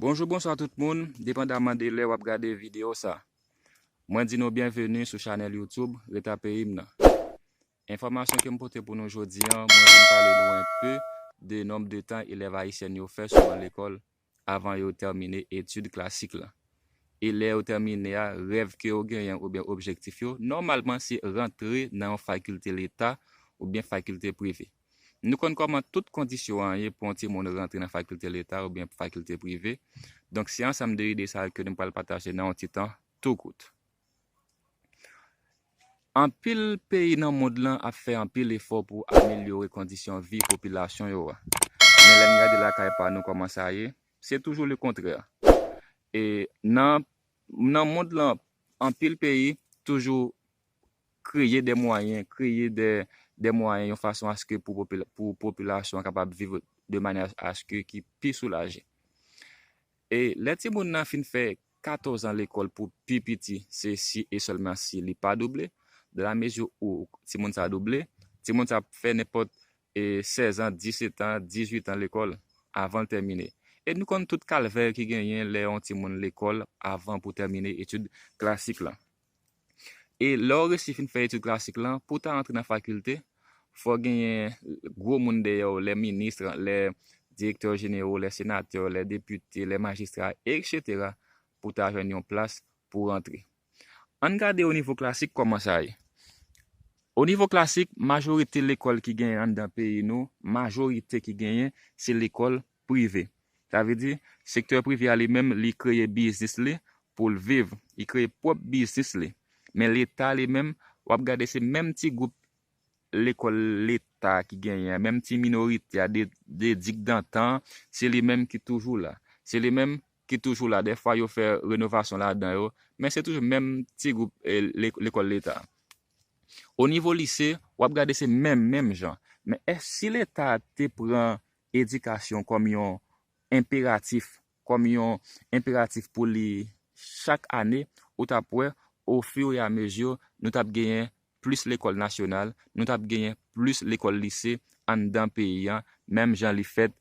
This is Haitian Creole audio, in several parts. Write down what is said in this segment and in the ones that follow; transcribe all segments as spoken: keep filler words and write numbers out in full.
Bonjou, bonswa tout moun, depandaman de lè w ap gade videyo sa. Mwen di nou byenveni sou chanèl YouTube Reta Peyi m nan. Enfòmasyon ke m pote pou nou jodi a, mwen vin pale nou enpe de nonb de tan elèv ayisyen yo fè sou ban lekòl avan yo tèmine etid klasik la. E lè yo tèmine a, rèv ke yo genyen oubyen objektif yo, nòmalman se rantre nan yon fakilte leta oubyen fakilte prive. Nou konn kòman tout kondisyon an ye pou yon timoun rantre nan fakilte leta oubyen fakilte prive. Donk, se ansanm de ide sa yo ke nou pral pataje nan yon ti tan tou kout. Anpil peyi nan mond lan ap fè anpil efò pou amelyore kondisyon vi popilasyon yo a. Men lè n gade lakay pa nou kòman sa ye, se toujou lekontrè. E nan, nan mond lan, anpil peyi toujou kreye de mwayen, kreye de, de mwayen yon fason aske pou, popila- pou popilasyon an kapab viv de manyè aske ki pi soulaje. E lè timoun nan fin fè katòz an lekòl pou pi piti, se si e sèlman si li pa double. Dans la mesure où timoun sa double, timoun sa ap fè nenpòt e, sèz an, disèt an, dizuit an lekòl avan l tèmine. E nou konn tout kalvè ki genyen lè yon timoun lekòl avan pou tèmine etid klasik la. E lè w resi fin fè etid klasik lan, pou w ta antre nan fakilte, fò genyen gwo moun dèyè w, lè minis, lè direktè jenero, lè senatè, lè depite, lè majistra, etsetera, pou w ta jwenn yon plas pou w rantre. Ann gade o nivo klasik kòman sa ye. O nivo klasik, majorite lekòl ki genyen anndan peyi nou, majorite ki genyen, se lekòl prive. Sa vle di, sektè prive a li menm, li kreye biznis li pou l viv. Li kreye pwòp biznis li. Men Leta li menm, w ap gade se menm ti gwoup lekòl Leta ki genyen an, menm ti minorite a, de, de dik dantan, se li menm ki toujou la. Se li menm ki toujou la. Dèfwa yo fè renovasyon ladan yo, men se toujou menm ti gwoup e, le- lekòl Leta. O nivo lise, w ap gade se menm, menm jan. Men èske si Leta te pran edikasyon kòm yon enperatif, kòm yon enperatif pou li chak ane, ou t ap wè, ofiriamezi, nou t ap genyen plis lekòl nasyonal, nou t ap genyen plis lekòl lise anndan peyi an, menm jan li fèt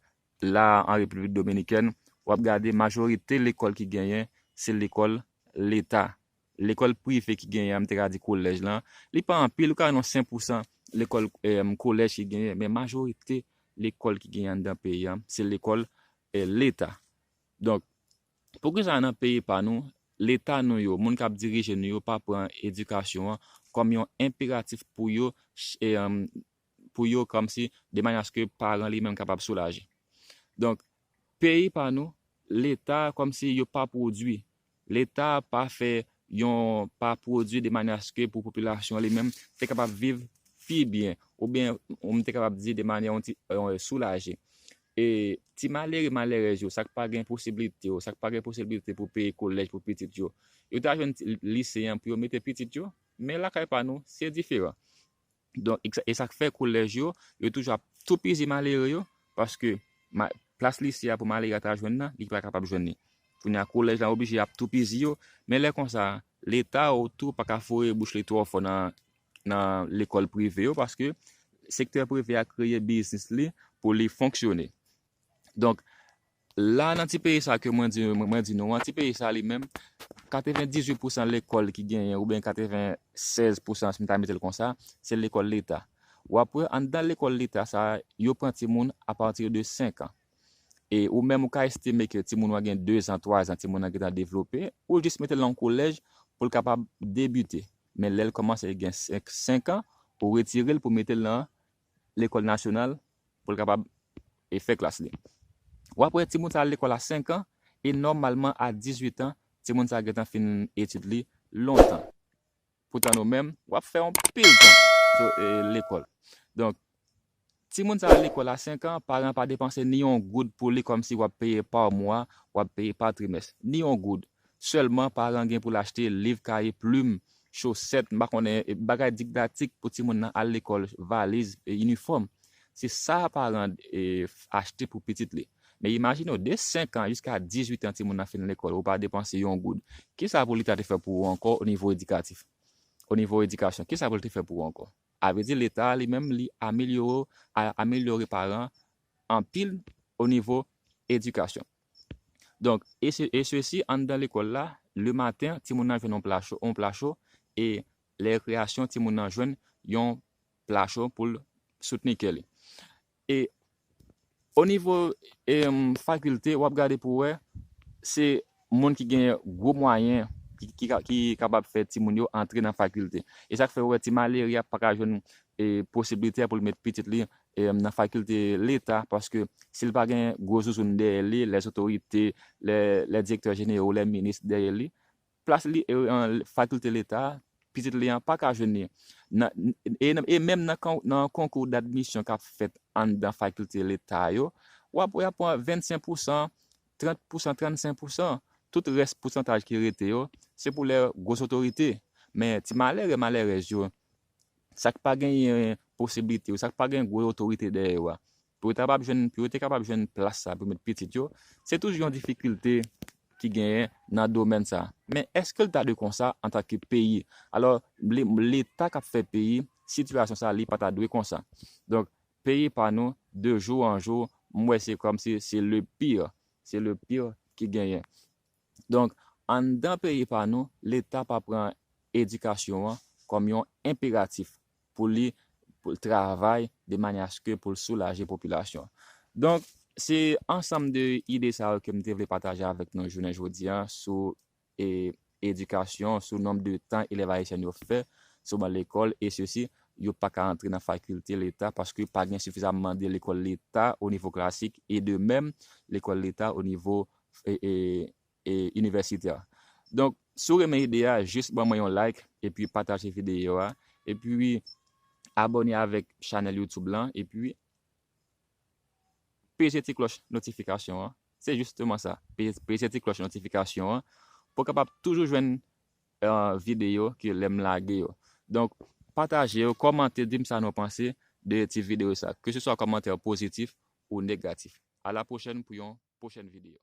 la an Repiblik Dominikèn, w ap gade majorite lekòl ki genyen, se lekòl Leta. Lekòl prive ki genyen, m te ka di kolèj lan, li pa anpil, ou ka nan senk pousan lekòl, em, kolèj ki genyen, men majorite lekòl ki genyen anndan peyi an, se lekòl, e, Leta. Donk, poukisa nan peyi pa nou, Leta nou yo, moun k ap dirije nou yo pa pran edikasyon an kòm yon enperatif pou yo, ch- e, em, pou yo kòmsi de manyè aske paran li menm kapab soulaje. Donk, peyi pa nou, Leta kòmsi yo pa pwodui. Leta pa fè yon, pa pwodui de manyè aske pou popilasyon li menm te kapab viv pi byen, oubyen, ou m te kapab di de manyè yon ti, yon soulaje. E ti malere, malerèz yo, sa k pa gen posiblite yo, sa k pa gen posiblite pou peye kolèj pou pitit yo, yo ta jwenn ti- lise an pou yo mete pitit yo, men lakay pa nou, se diferan. Donk, e sa- e sa k fè kolèj yo, yo toujou ap toupizi malere yo, paske ma- plas lise a pou malere a ta jwenn nan, li pa kapab jwenn li. Kounye a, kolèj la oblije ap toupizi yo, men lè konsa, Leta ou tou pa ka foure bouch li twò fò nan, nan lekòl prive yo, paske sektè prive a kreye biznis li pou li fonksyone. Donk, la nan ti peyi sa ke mwen di, mwen di nou an, ti peyi sa li menm, katrevendizuit pousan lekòl ki genyen, oubyen katrevennsèz pousan, si m ta mete l konsa, se lekòl Leta. W ap wè, anndan lekòl Leta sa, yo pran timoun apati de senk an. E ou menm, ou ka estime ke timoun ou an gen de zan, twa zan, timoun nan gentan devlope, ou jis mete l nan yon kolèj pou l kapab debite. Men lè l kòmanse gen senk, senk an, ou retire l pou mete l nan lekòl nasyonal pou l kapab e fè klas li. W ap wè timoun sa al lekòl a senk an, e nòmalman a dizuit an, timoun sa gentan fin etid li lontan. Poutan nou menm, w ap fè yon pil tan sou e, lekòl. Donk, timoun sa al lekòl a senk an, paran pa depanse ni yon goud pou li kòmsi w ap peye pa mwa, w ap peye pa trimès. Ni yon goud. Sèlman paran gen pou l achte liv, kaye, plim, chosèt, m pa konnen, e, bagay didaktik pou timoun nan al lekòl, valiz, e, inifòm. Se sa paran e, achte pou pitit li. Men imajine w, de senk an jiska dizuit an timoun nan fin lekòl, ou pa depanse yon goud. Kisa pou Leta te fè pou ou ankò o nivo edikatif? O nivo edikasyon, kisa pou l te fè pou ou ankò? A vle di Leta li menm li amelyore, a- amelyore paran anpil o nivo edikasyon. Donk, e se, e sesi, anndan lekòl la, le maten, timoun nan jwenn yon pla cho, yon pla cho, e lè rekreyasyon, timoun nan jwenn yon pla cho pou l soutni kè li. E o nivo, em, fakilte, w ap gade pou wè, se moun ki gen gwo mwayen ki, ki, ka- ki kapab fè timoun yo antre nan fakilte. E sa k fè w wè ti malere a pa ka jwenn, e, posiblite pou l met pitit li, em, nan fakilte leta, paske si l pa gen gwo zouzoun dèyè li, lèzotorite, lè, lè direktè jenero, lè minis dèyè li, plas li, e, an fakilte leta, pitit li an pa ka jwenn li. Nan, e, e menm nan, kon- nan konkou dadmisyon k ap fèt anndan fakilte leta yo, w ap wè ap pran vennsenk pousan, trant pousan, trannsenk pousan, tout rès pousantaj ki rete yo, se pou lè gwo otorite. Men ti malere, malerèz yo, sa k pa genyen posiblite yo, sa k pa gen gwo otorite dèyè yo a, pou yo ta kapab jwenn, pou yo te kapab jwenn plas sa pou met pitit yo, se toujou yon difikilte ki genyen nan domèn sa. Men èske l ta dwe konsa antanke peyi? Alò, le- leta k ap fè peyi, sitiyasyon sa, li pa ta dwe konsa. Donk, peyi pa nou, de jou an jou, m wè se kòmsi se le pire. Se le pire ki genyen. Donk, anndan peyi pa nou, leta pa pran edikasyon an kòm yon enperatif pou li, pou l travay de manyè aske pou l soulaje popilasyon. Donk, se ansanm de ide sa yo ke m te vle pataje avèk nou jounen jodi a sou, e, edikasyon, sou nonb de tan elèv ayisyen yo fè sou ban lekòl, e sesi, yo pa ka antre nan fakilte leta paske pa gen sifizamman de lekòl leta o nivo klasik, e de menm lekòl leta o nivo, e, e, e, inivèsitè. Donk, si w renmen ide a, jis ban mwen yon like, epi pataje videyo a, epi abòne avèk chanèl YouTube lan, epi peze ti klòch notifikasyon an. Se jisteman sa. Pe- Peze ti klòch notifikasyon an pou w kapab toujou jwenn, e, videyo ke lè m lage yo. Donk, pataje yo, kòmante, di m sa nou panse de ti videyo sa, ke se swa kòmantè pozitif ou negatif. A la pwochèn pou yon pwochèn videyo.